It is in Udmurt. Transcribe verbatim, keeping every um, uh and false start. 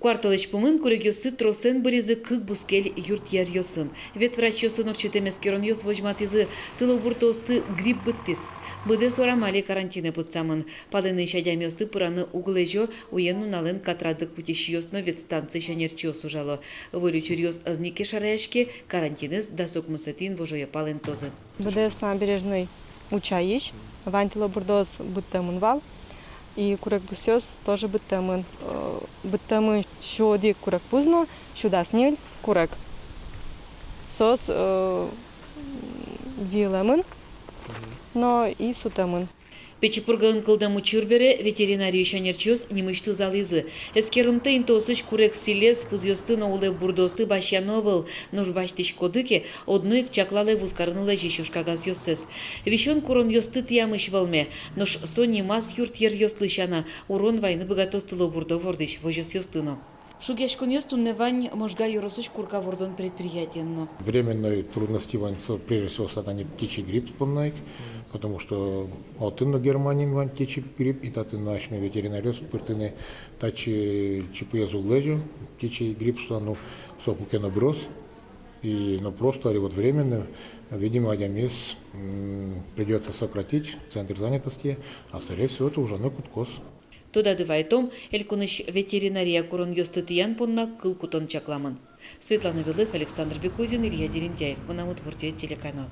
Куартолэзь пумын курегъёссы тросэн быризы кык бускель юртъеръёсын. Ветврачъёсын ортчытэм эскеронъёс возьматӥзы: тылобурдоосты грипп быдтӥз. Быдэс орам али карантинэ пытсамын. Палэнысь адямиосты пыраны уг лэзё, уен-нуналэн катрадлык утисьёс но ветстанциысь ӧнерчиос ужало. Выль учыръёс ӧз ни ке шараяське, карантинэз дас укмысэтӥ инвожое палэнтозы. Быдэс Набережной ӵукнаысь вань тылобурдоос быдтэмын вал, и курегбусъёс тоже быдтэмын. Э, быдтэмын сю одӥг курегпуз но сю дас ньыль курег. Соос, э, виылэмын но и сутэмын. Пичи Пургаын кылдэм учыр бере ветеринариысь ӧнерчиос нимысьтыз алӥзы: эскерымтэ интыосысь курег сӥлез, пузъёсты но улэп бурдоосты басьяно ӧвӧл, нош басьтӥськоды ке, одно ик чаклалэ вузкарыны лэзись ужкагазъёссэс. Висён куронъёсты тӥямысь вӧлме, нош со нимаз юртъеръёслы сяна урон вайыны быгатоз тылобурдо вордӥсь возёсъёсты но. Шугъяськонъёс туннэ вань Можга ёросысь курка вордон предприятиын но. Временной трудности вань со, прежде всего, со тани птичий грипп понна ик, потому что отын но Германиын вань птичий грипп, и татын но асьме ветеринариос пыртыны татчы чипыез уг лэзё, птичий грипп шуса, ну, со куке но быроз, и, но просто али вот временно, видимо, адямиез, м, придётся сократить, центр занятости, а скорее всего это уже, ну, кутскоз. Тодады вайтом, элькунысь ветеринария куронъёсты тӥян понна кыл кутон чакламын. Светлана Белых, Александр Бекузин, Илья Дерендяев, «Мынам Удмуртие» телеканал.